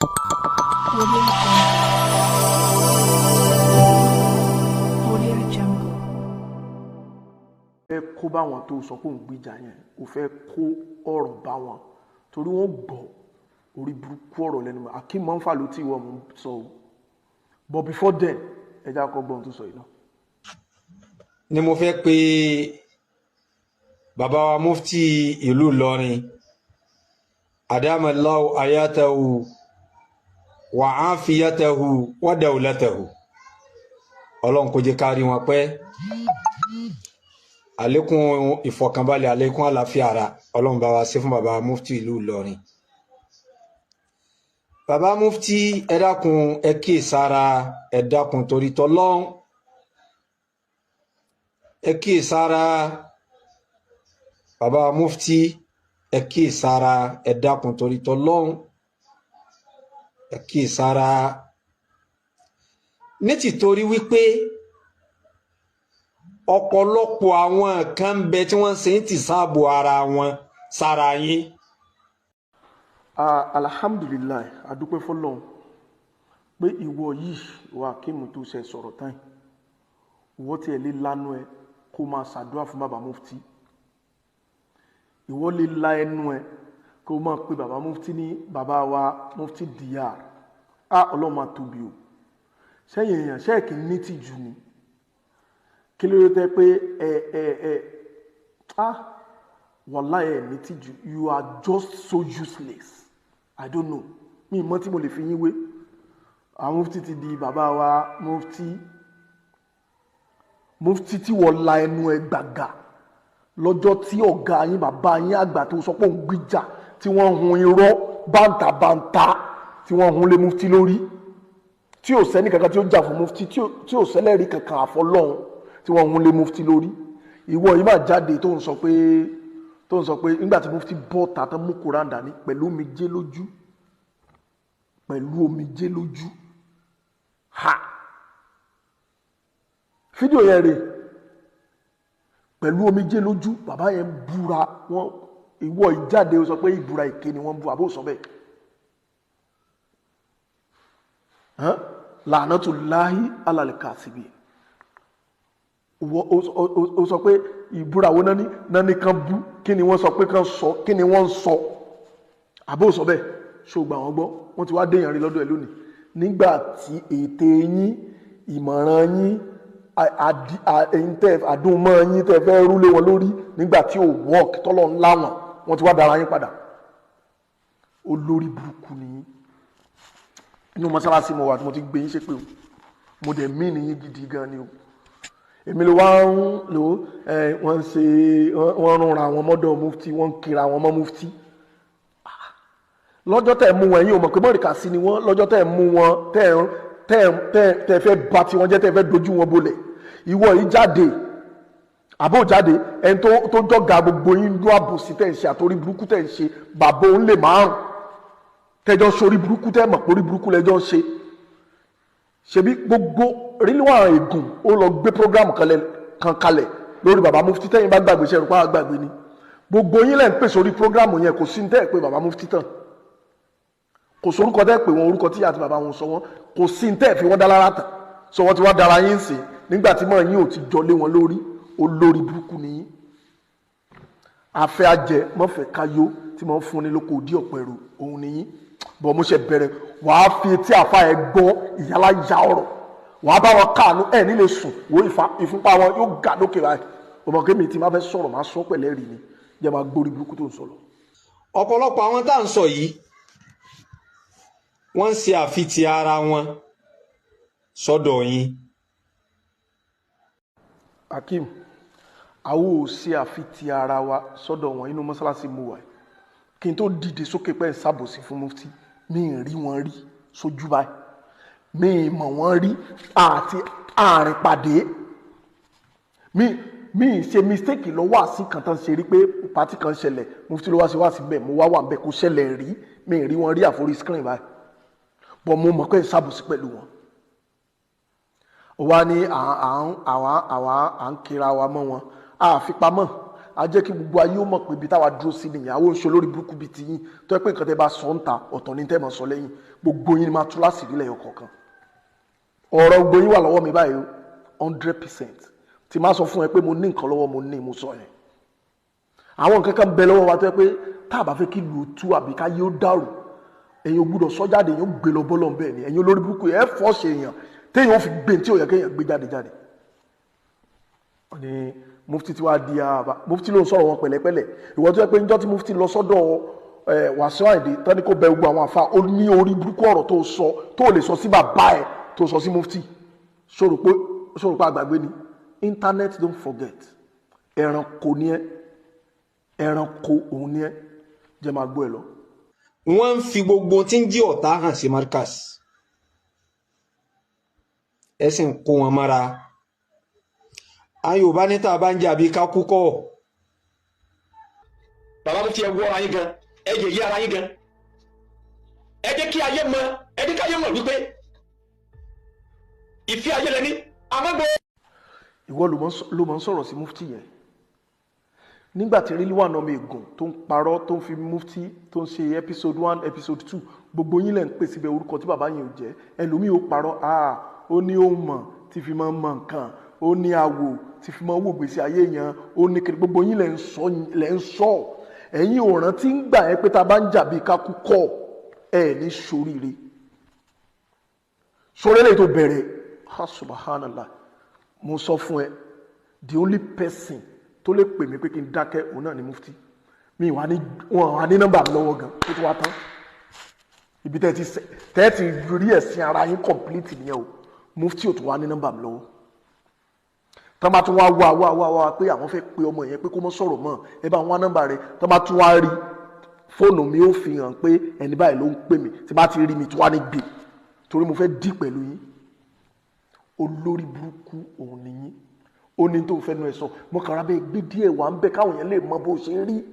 Audio Jungle. Audio Jungle. Fẹ́ kó bá wọn tó sọ pé òun gbìjà yẹn, ó fẹ́ kó ọ̀rọ̀ bá wọn torí wọ́n gbọ́ orí burúkú ọ̀rọ̀ lẹ́nu mọ́. Akeem Mọ́fà ló tí wọ́n mú sọ o, but before then, ẹ já kọ́ gbọ́n tó sọ yìí náà. Ni mo fẹ́ pe bàbá wa, mufti ìlú Ìlọrin, adamallahu ayatahu wa afiyatahu wa dawlatahu. Ọlọ́run kó jẹ́ ká rí wọn pẹ́, àlékún ìfọ̀kànbalẹ̀, àlékún àlàáfíà ara, Ọlọ́run bá wa ṣe fún bàbá mufti ìlú Ìlọrin. Bàbá mufti, ẹ dákun, ẹ kíyèsára, ẹ dákun torí tọlọ́run, ẹ kíyèsára. Bàbá mufti, ẹ kíyèsára, ẹ dákun torí tọlọ́run, ẹ kíyèsára, ní tìtorí wípé ọ̀pọ̀lọpọ̀ àwọn kan ń bẹ tí wọ́n ṣe ń tì sáàbò ara wọn sára yín. Ah, alhamdulillahi, adúpẹ́ fọ́lọ́run pé ìwọ yìí wà Akeem tó ṣe sọ̀rọ̀ tán, ìwọ tiẹ̀ lè lanu ẹ kó máa ṣàdúrà fún bàbá mufti. Ìwọ lè la ẹnu ẹ kó máa pe bàbá mufti ní bàbá wa mufti dr. Ah, Ọlọ́run máa tóbi o. Sẹ́yìn èèyàn ṣẹ́ẹ̀kì ní tìjú ni? Kí ló dé tẹ́ pé ẹ ẹ ẹ ah, wàláhì, ẹ ní tìjú. You are just so useless. I don't know, mi mọ̀ tí mo lè fi yín wé. Àwọn mufti ti di bàbá wa mufti. Mufti tí wọ́n la ẹnu ẹ gbàgà lọ́jọ́ tí ọ̀gá yín, bàbá yín àgbà tó sọ pé òun gbìjà, tí wọ́n hun irọ́ bàǹtàbàǹtà, tí wọ́n hun lé mufti lórí, tí ò sẹ́ni kankan tí ó jà fún mufti, tí ò sẹ́lẹ̀rí kankan àfọlọ́hun, tí wọ́n hun lé mufti lórí, ìwọ yìí máa jáde tó ń sọ pé nígbà tí mufti bọ́ tàtà mú Koran dání pẹ̀lú omijé lójú, pẹ̀lú omijé lójú. Ha, fídíò yẹn rè, pẹ̀lú omijé lójú, bàbá yẹn búra wọn. Ìwọ ìjáde, ó sọ pé ìbúra èké ni wọ́n bú, àbó sọ bẹ́ẹ̀? La'natullahi alal kasibi. Ó sọ pé ìbúra wo náà ní kan bú? Kí ni wọ́n sọ pé kan sọ? Kí ni wọ́n ń sọ? Àbó sọ bẹ́ẹ̀? Ṣó gbà wọ́n gbọ́? Wọ́n ti wá déyàn rí lọ́dọ̀ ẹ̀ lónìí nígbà tí ète yín, ìmọ̀ràn yín, ẹ̀yin tẹ́ àdúnmọ́ yín tẹ́ fẹ́ rúlé wọn lórí, nígbà tí ò work, tọ́lọ̀ ńlá wọn, wọ́n ti wá dára yín padà. Olórí burúkú ni yín. Inú mọ́sálásí mo wà tí mo ti gbé yín ṣépè o. Mo dẹ̀ mí ní yín gidi gan ni o. Èmi ló wá ń lò ẹ. Wọ́n ń ṣe, wọ́n ń rúnra àwọn mọ́dọ̀ mufti, wọ́n ń kira àwọn mọ́ mufti lọ́jọ́ tẹ̀ mú wọn. Ẹ̀yin ò mọ̀ pé mọ̀rìkà sí ni wọ́n. Lọ́jọ́ tẹ̀ mú wọn, tẹ̀ fẹ́ bà tiwọn jẹ́, tẹ̀ fẹ́ dojú wọn bolẹ̀, ìwọ yìí jáde, àbó jáde, ẹni tó jọ̀gá gbogbo yín ló àbòsí tẹ̀ ń ṣe àtòrí burúkú tẹ̀ ń ṣe. Bàbá òun lè márùn tẹjọ́ sórí burúkú, tẹ́ mọ̀ pé orí burúkú lẹ́jọ́ ń ṣe. Ṣebí gbogbo rílíwọ̀n ègùn, ó lọ gbé program kan kalẹ̀ lórí bàbá mufti. Tẹ́yìn bá gbàgbé, ṣe rò pa gbàgbé ni? Gbogbo yín lẹ́ ń pè sórí program yẹn. Kò sí ní tẹ́ ẹ̀ pé bàbá mufti tán, kò sórúkọ tẹ́ pé wọn, orúkọ tí àti bàbá wọn sọ wọn, kò sí ní tẹ́ ẹ̀ fi wọ́n dá lára tán sọ. Wọ́n ti wá dára yín sí nígbà tí mọ̀ yín ò ti jọ lé wọn lórí. Olórí burúkú ni yín. Afẹ́ ajẹ mọ́fẹ́ káyó tí mo ń fún ni lóko òdí ọ̀pẹ̀rù òun ni yín. Bọ̀ mo ṣe bẹ̀rẹ̀, wàá fi etí àfa ẹ̀ gbọ́ ìyálà ya ọ̀rọ̀, wàá bá wọn káànú ẹ̀ nílé sùn wo ìfúnpá wọn yóò ga lókè báyìí. Ọmọ kémi tí máa fẹ́ sọ̀rọ̀, máa sọ pẹ̀lẹ́ rí ni jẹ́ máa gbórí burúkú tó ń sọ lọ. Ọ̀pọ̀lọpọ̀ àwọn tá à ń sọ yìí, wọ́n ń ṣe àfitì ara wọn sọ́dọ̀ yín. Akeem, àwọn ò ṣe àfitì ara wa sọ́dọ̀ wọn. Inú mọ́sálásí mo wà kí n tó dìde sókè pẹ́ ṣàbòsí fún mufti. Mi ì rí wọn rí sójú báyìí, mi ì mọ̀ wọ́n rí àti àárín pàdé. Mi ì ṣe mistake lọ wá sí kan tán ṣe rí pé party kan ṣẹlẹ̀, mufti ló wá sí wá sí bẹ́ẹ̀, mo wá wà bẹ́ẹ̀, kó ṣẹlẹ̀ rí. Mi ì rí wọn rí àforí screen báyìí, bọ́ mo mọ̀ pé ṣàbòsí pẹ̀lú wọn. Wá ní àwa à ń kira wa mọ́ wọn, a fi pamọ́. A jẹ́ kí gbogbo ayé ó mọ̀ pé ibi táwa dúró sí nìyẹn. Àwọn oṣù olórí burúkú bíi ti yín tó yẹ pé nǹkan tẹ́ bá sọ ń ta ọ̀tọ̀ ní tẹ́ máa sọ lẹ́yìn. Gbogbo yín ni máa tú láṣìírí lẹ́yọ kọ̀ọ̀kan. Ọ̀rọ̀ gbogbo yín wà lọ́wọ́ mi báyìí 100%. Tí máa sọ fún ẹ pé mo ní nǹkan lọ́wọ́, mo ní, mo sọ yẹn. Àwọn nǹkan kan bẹ lọ́wọ́ wa tó yẹ pé tá a bá fẹ́ kí lù ú tú àbí ká yé ó dàrú, èyàn ò gbúdọ̀ sọ jáde, èyàn ò gbé lọ bọ́lọ̀ bẹ́ẹ̀ ni. Ẹ̀yin olórí burúkú ẹ̀ fọ́ ṣe èèyàn téèyàn ò fi gbé tí ò yẹ kéèyàn gbé jáde jáde. Ní mufti tí wàá di àbá, mufti ló ń sọ̀rọ̀ wọn pẹ̀lẹ́pẹ̀lẹ́. Ìwọ tó yẹ pé níjọ́ tí mufti lọ sọ́dọ̀ Wàsíù Àyìndé tán ni kò bẹ gbogbo àwọn àfa, ó ní orí burúkú ọ̀rọ̀ tó sọ tó lè sọ sí bàbá ẹ̀ tó sọ sí mufti. Sọ̀rọ̀ pé àgbàgbé ni. Internet don't forget. Ẹranko ni ẹ, ẹranko òun ni ẹ. Jẹ́ máa gbọ́ ẹ lọ. Wọ́n ń fi gbogbo tí ń jí ọ̀tá hàn sí Markaz, ẹ sì ń kó wọn mọ́ra. Àwọn Yorùbá ní tá a bá ń jà bí ká kú kọ́. Bàbá mo fi ẹ wọ ara yín gan, ẹ yẹ yí ara yín gan, ẹ jẹ́ kí ayé mọ̀, ẹ jẹ́ kí ayé mọ̀ wípé ìfẹ́ ayé lẹni àmọ́ gbọ́. Ìwọ ló mọ̀ ń sọ̀rọ̀ sí mufti yẹn nígbà tí Rilwan ọmọ ègùn tó ń parọ́, tó ń fi mufti tó ń ṣe episode 1 episode 2, gbogbo yín lẹ̀ ń pè síbẹ̀ orúkọ tí bàbá yẹn ò jẹ́. Ẹlòmíì ó parọ́, ó ní ó mọ̀ tí fi máa ń mọ nǹkan, ó ní àwò tí fi máa ń wò gbèsè ayé yẹn, ó ní kiri. Gbogbo yín lẹ̀ ń sọ. Ẹ̀yin ò rántí ń gbà ẹ́ pé tá a bá ń jà bíi kákú kọ́ ẹ̀ ní soríire. Soríire tó bẹ̀rẹ̀, ha subhanallah. Mo sọ fún ẹ, the only person tó lè pè mí pé kí n dákẹ́ òun náà ni mufti. Mi wà ní wọn wà ní nọ́mbà mi lọ́wọ́ gan tó tó wá tán. Ibi tẹ́ ti rí ẹ̀sìn ara yín complete nìyẹn o. Mufti ò tún wá ní nọ́mbà mi lọ́wọ́. Tọ́ bá tún wá wá wá wá wá pé àwọn fẹ́ pe ọmọ yẹn pé kó mọ́ sọ̀rọ̀ mọ́, ẹ bá wọn nọ́mbà rẹ̀. Tọ́ bá tún wá rí fóònù mi ó fi hàn pé ẹni báyìí ló ń pè mí. Tí bá ti rí mi tún wá ní gbé, torí mo fẹ́ dí pẹ̀lú yín. Olórí burúkú òun ni yín. Ó ní tó fẹ́ nu ẹ̀ sọ, mo kàn ra bẹ́ẹ̀ gbé díẹ̀ wà ń bẹ káwọn yẹn lè mọ bó ṣe rí.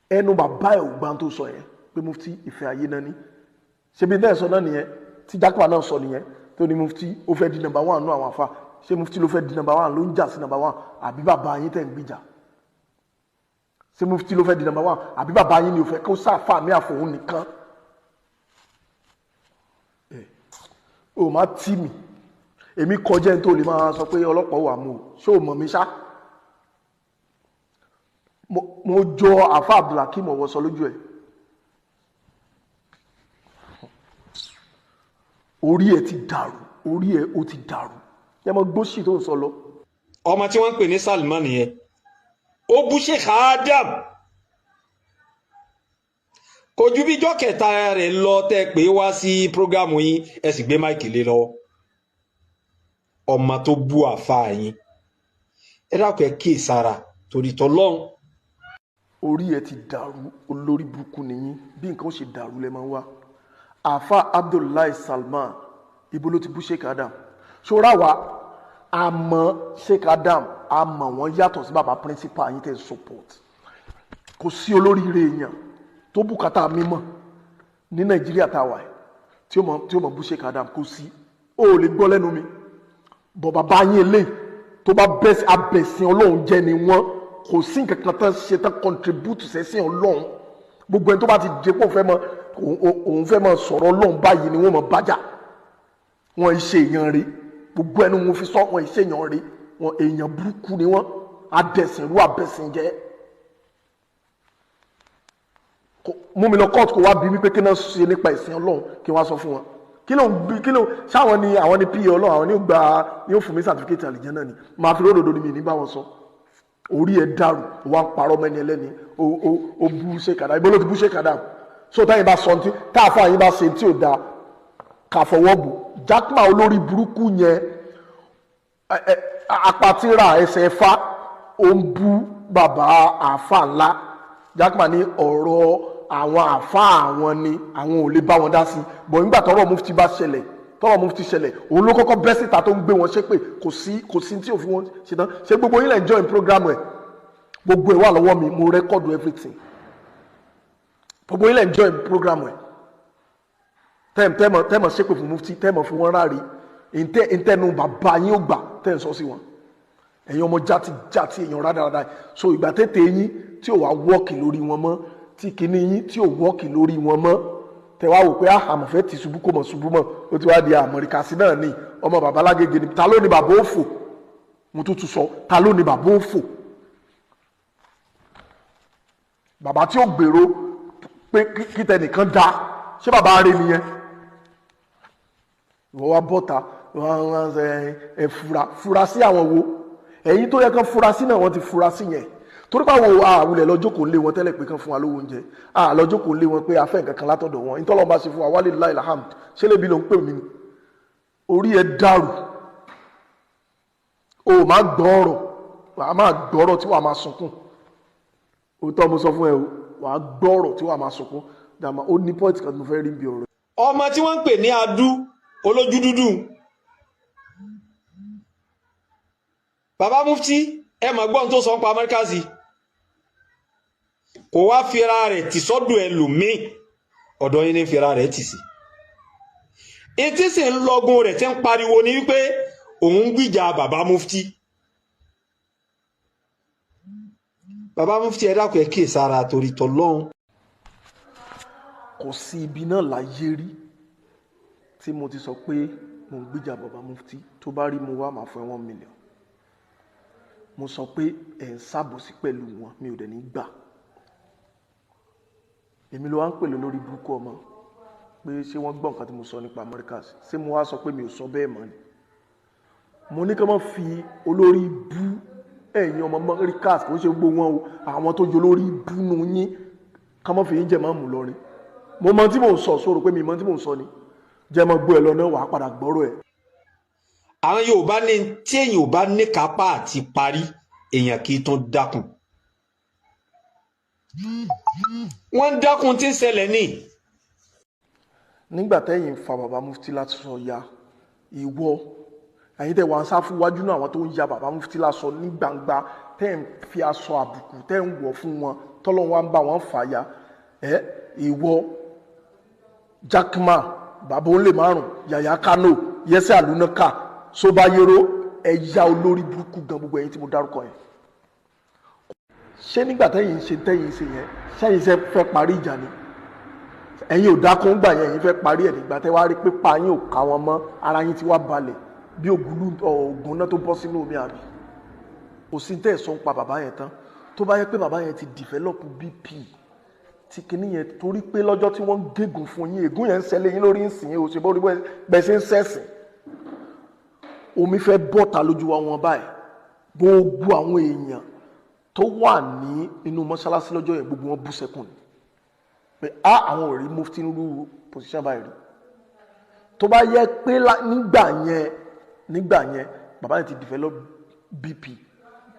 Ẹnu bàbá ẹ̀ ò gbà tó sọ yẹn pé mufti ìfẹ́ ayé náà ni. Ṣebí náà sọ náà nìyẹn tí Jákèmá náà sọ nìyẹn tó ní mufti ó fẹ́ di number 1 nú àwọn àfa. Ṣé mufti ló fẹ́ di number 1 ló ń jà sí number 1 àbí bàbá yín tẹ̀ ń gbìjà? Ṣé mufti ló fẹ́ di number 1 àbí bàbá yín ni ò fẹ́ kó sáfà mí àfòun nìkan? Ó má tì mí, èmi kọjá ẹni tó lè máa sọ pé ọlọ́pàá wà mú o. Ṣé o mọ̀ mi ṣá? Mo jọ àfa Abdulhakeem ọ̀wọ́ sọ lójú ẹ̀. Orí ẹ̀ ti dàrú, orí ẹ̀ ó ti dàrú. Ẹ mọ gbóṣì tó ń sọ lọ. Ọmọ tí wọ́n ń pè ní Salman yẹn, ó bú Sheikh Adam. Kò ju bí ijọ́ kẹta rẹ̀ lọ tẹ́ pé wá sí prógámù yín, ẹ sì gbé máìkì lé lọ́wọ́. Ọmọ tó bú àfáà yín, ẹ dákun ẹ kíyè sára torí tọlọ́run. Orí ẹ ti dàrú, olórí burúkú nìyí. Bí nǹkan ó ṣe dàrú lẹ máa ń wá. Àfáà Abdullahi Salman, ibo ló ti bú Sheikh Adam? Ṣọ́ra wa, àmọ́ Sheikh Adam, àmọ́ wọn yàtọ̀ sí bàbá principal yín tẹ̀ support. Kò sí olóríire èèyàn tó bùkátà mímọ̀ ní Nàìjíríà tá a wà tí ó mọ̀ bú Sheikh Adam, kò sí. O ò lè gbọ́ lẹ́nu mi. Bọ̀ bàbá yín eléyìí tó bá abẹ̀sìn Ọlọ́run jẹ́ ni wọ́n. Kò sí nǹkan kan tán ṣe tán contribute sẹ́sìn Ọlọ́run. Gbogbo ẹni tó bá ti jẹ́ pé òun fẹ́ mọ sọ̀rọ̀ Ọlọ́run báyìí ni wọ́n mọ̀ bájà. Wọ́n ṣe èèyàn rí. Gbogbo ẹnu wọn fi sọ, wọ́n ṣe èèyàn rí. Wọ́n èèyàn burúkú ni wọ́n. Adẹ̀sìn rú abẹ̀sìn jẹ́. Mú mi lọ kóòtù kó wá bí mi pé kí náà ṣe nípa ìsìn Ọlọ́run kí wọ́n á sọ fún wọn. Kí ló ṣáwọn ni àwọn ni pa Ọlọ́run, àwọn ni ó gba ni ó fún mi certificate àlìjẹ́ náà ni. Màá fi ródòdó ni mi ní bá wọn sọ. Orí ẹ dàrú, wà ń parọ́ mẹ́ni ẹlẹ́ni, ó bú Sheikh Adam. Ibo ló ti bú Sheikh Adam? So táyìn bá sọ ní táàfà yín bá ṣe tí ò da kà fọwọ́ bò. Jákèmá olórí burúkú yẹn, apatira ẹsẹ̀ ẹ̀fà, ó ń bú bàbá àáfà ńlá. Jákèmá ní ọ̀rọ̀ àwọn àáfà àwọn ni àwọn ò lè bá wọn dá sí. Bọ̀ nígbà tọ́rọ̀ mufti bá ṣẹlẹ̀, tọ́rọ̀ mufti ṣẹlẹ̀, òun ló kọ́kọ́ bẹ́ síta tó ń gbé wọn ṣépè. Kò sí tí òfin wọn ṣe tán. Ṣé gbogbo yín lè join program ẹ̀? Gbogbo ẹ̀ wà lọ́wọ́ mi, mo rẹ́kọ̀dù everything. Gbogbo yín lè join program ẹ̀. Tẹ́mọ̀ ṣépè fún mufti, tẹ́mọ̀ fún wọn ráre. Ìtẹ́nu bàbá yín ó gbà tẹ́ ń sọ sí wọn. Ẹ̀yin ọmọ játi játi, èèyàn rádaràda. So ìgbà tètè yín tí ò wá wọ́ọ̀kì lórí wọn mọ́, tí kinní yín tí ò wọ́ọ̀kì lórí wọn mọ́, tẹ wá wò pé àmọ̀fẹ́ ti ṣubú, kò mọ̀ ṣubú mọ́, ó ti wá di àmọ̀ríkàsí náà ní ọmọ bàbá lágége ni. Ta ló ní bàbá òfò? Mo tún tún sọ, ta ló ní bàbá òfò? Bàbá tí ó gbèrò pé kí tẹnìkan da, ṣé bàbá rẹ nìyẹn? Ìwọ wá bọ́ta, ẹ fura sí àwọn wo? Ẹ̀yin tó yẹ kán fura sí náà, wọ́n ti fura sí yẹn, torí pé àwọn àwùlẹ̀ lọ́jọ́ kò lé wọn tẹ́lẹ̀ pé kán fún wa lówó oúnjẹ, lọ́jọ́ kò lé wọn pé a fẹ́ nǹkan kan látọ̀dọ̀ wọn. Ìtọ́lọ́mọba ṣe fún wa, wálé láì alhamd. Ṣé lébi ló ń pè mí ni? Orí ẹ dàrú, o máa gbọ́ ọ̀rọ̀, wàá máa gbọ́ ọ̀rọ̀ tí wàá máa sunkún. Òótọ́ mo sọ fún ẹ o, wàá gbọ́ ọ̀rọ̀ tí wàá máa sunkún. Dàmà ó ní point kan tí mo fẹ́ rí bí ọ̀rọ̀. Ọmọ tí wọ́n ń pè ní adú olójú dúdú, bàbá mufti, ẹ mọ̀ gbọ́n tó sọ ń pa Amẹ́ríkàsì, kò wá fira rẹ̀ tì sọ́dọ̀ ẹlòmíì, ọ̀dọ̀ yín ní fira rẹ̀ tì sí. Etí sì ń lọgun rẹ̀ tí ń pariwo ní wípé òun ń gbìjà bàbá mufti. Bàbá mufti, ẹ dákun, ẹ kíyè sára torí tọlọ́hun. Kò sí ibi náà láyé rí tí mo ti sọ pé mo ń gbìjà bàbá mufti. Tó bá rí mo wá, màá fún ẹ 1 million. Mo sọ pé ẹ̀ ń ṣàbòsí pẹ̀lú wọn, mi ò dẹ̀ ní gbà. Èmi ló wá ń pè lórí burúkú ọmọ pé ṣé wọ́n gbọ́ nǹkan tí mo sọ nípa Americas? Ṣé mo wá sọ pé mi ò sọ bẹ́ẹ̀ mọ́ ni? Mo ní kí wọ́n fi olórí bú ẹ̀yin ọmọ Americas, kò ń ṣe gbogbo wọn o, àwọn tó jọ olórí bú nu yín, kí wọ́n fi yín jẹ̀ máa mú lọrin. Mo mọ tí mò ń sọ, sọ̀rọ̀ pé mi mọ tí mò ń sọ ni jẹ́ mọ́ gbọ́ ẹ lọ náà, wàá padà gbọ́rọ̀ ẹ̀. Àwọn Yorùbá ní tí èèyàn ò bá ní kápá àti parí, èèyàn kì í tún dákun. Wọ́n ń dákun tí ń ṣẹlẹ̀ ní. Nígbà tẹ́yìn ń fa bàbá mufti láti sọ ya ìwọ, ẹ̀yin tẹ́ wà ń sá fún wájú náà, àwọn tó ń ya bàbá mufti lásọ ní gbangba, tẹ́ ń fi aṣọ àbùkù tẹ́ ń wọ̀ fún wọn, tọ́lọ́ wa ń bá wọn fà ya ẹ. Ìwọ Jackman, bàbá òǹlè márùn, Yàyà Kano, Yẹsẹ Àlùnàkà, Sóbáyérò, ẹ̀yà olórí burúkú gan, gbogbo ẹ̀yin tí mo dárúkọ yẹn. Ṣé nígbà tẹ́yìn ń ṣe tẹ́yìn ń ṣe yẹn, ṣẹ́yìn ṣe fẹ́ parí ìjà ni? Ẹ̀yin ò dákun gbà yẹn, ẹ̀yin fẹ́ parí ẹ̀. Nígbà tẹ́ wá rí pípa yín ò ká wọn mọ́, ara yín ti wá balẹ̀ bí ògùn náà tó bọ́ sínú omi, àbí? Kò sí tẹ́ ẹ̀ sọ ń pa bàbá yẹn tán. Tó bá yẹ pé bàbá yẹn ti develop BP tí kinní yẹn, torí pé lọ́jọ́ tí wọ́n ń gégùn fún yín, ègún yẹn ń ṣẹlẹ̀ yín lórí ń sìn yín, ò ṣe bó rí bẹ́ẹ̀ ṣe ń ṣẹ̀sìn, omi fẹ́ bọ́ta lójú wa wọn báyìí. Gbogbo àwọn èèyàn tó wà ní inú mọ́ṣáláṣí lọ́jọ́ yẹn, gbogbo wọn bú sẹ́kùn ni pé a àwọn ò rí mufti nírú position báyìí rí. Tó bá yẹ pé nígbà yẹn bàbá yẹn ti develop BP,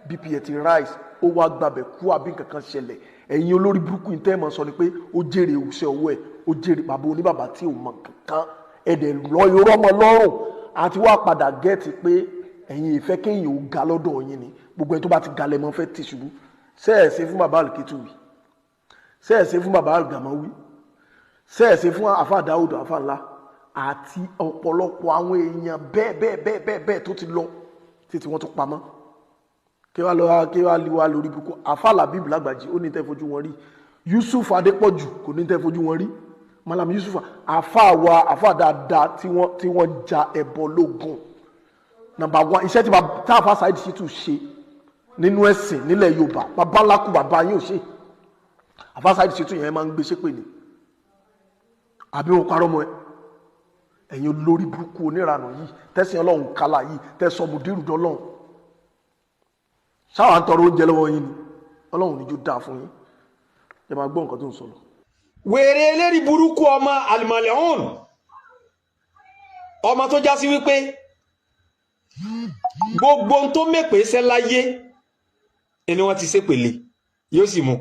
BP yẹn ti rise, ó wá gbàbẹ̀ kú àbí nǹkan kan ṣẹlẹ̀, ẹ̀yin olórí burúkú yìí tẹ́ ẹ̀ mọ̀ sọ ni pé ó jèrè ìwúṣẹ́ ọwọ́ ẹ̀, ó jèrè bàbá oníbàbà tí ò mọ̀ kankan, ẹ̀dẹ̀ lọ irọ́ mọ́ lọ́rùn. Àti wá padà get pé ẹ̀yin ìfẹ́ kéèyàn ò ga lọ́dọ̀ yín ni. Gbogbo ẹni tó bá ti ga lẹ́mọ́ fẹ́ tì ṣubú. Ṣé ẹ̀ ṣe fún bàbá Àlùkìtù wí? Ṣé ẹ̀ ṣe fún bàbá Àgàmọ́ wí? Ṣé ẹ̀ ṣe fún àfà Dáúdù, àfà ńlá, àti ọ̀pọ̀lọpọ̀ àwọn èèyàn bẹ́ẹ̀ bẹ́ẹ̀ bẹ́ẹ̀ bẹ́ẹ̀ bẹ́ẹ̀ tó ti lọ títí wọ́n tún pamọ́? Kí wàá lọ, kí wàá lè wá lórí burúkú. Àfà Làbíbù Lágbàjì, ó ní tẹ́ fojú wọn rí. Yusuf Adépọ̀jù, kò ní tẹ́ fojú wọn rí. Malam Yusuf, àfà wa, àfà dáadáa tí wọ́n ja ẹbọ lógun, number one. Iṣẹ́ tí táàfà Saheed Shittu ṣe nínú ẹ̀sìn nílẹ̀ Yorùbá, bàbá ńlá kú bàbá yín ò ṣe. Àfà Saheed Shittu yẹn máa ń gbé ṣépè ní, àbí wọn parọ́ mọ́ ẹ? Ẹ̀yin olórí burúkú oníranà yìí, tẹ̀sìn Ọlọ́run kálá yìí, tẹ̀sán mùdírù dọ́lọ́run, ṣáà ń tọrọ oúnjẹ lọ́wọ́ yín ni. Ọlọ́run níjó dáa fún yín. Ẹ máa gbọ́ nǹkan tó ń sọ lọ. Wèrè eléri burúkú ọmọ alimọ̀lẹ́hùn, ọmọ tó já sí wípé gbogbo ohun tó mẹ́pẹ́ sẹ́ láyé ni wọ́n ti ṣépèlé, yóò sì mú.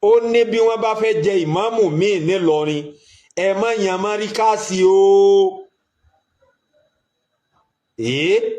Ó ní bí wọ́n bá fẹ́ jẹ ìmáàmù míì nílọrin, ẹ má yan Mọ́ríkàsì o. Èé.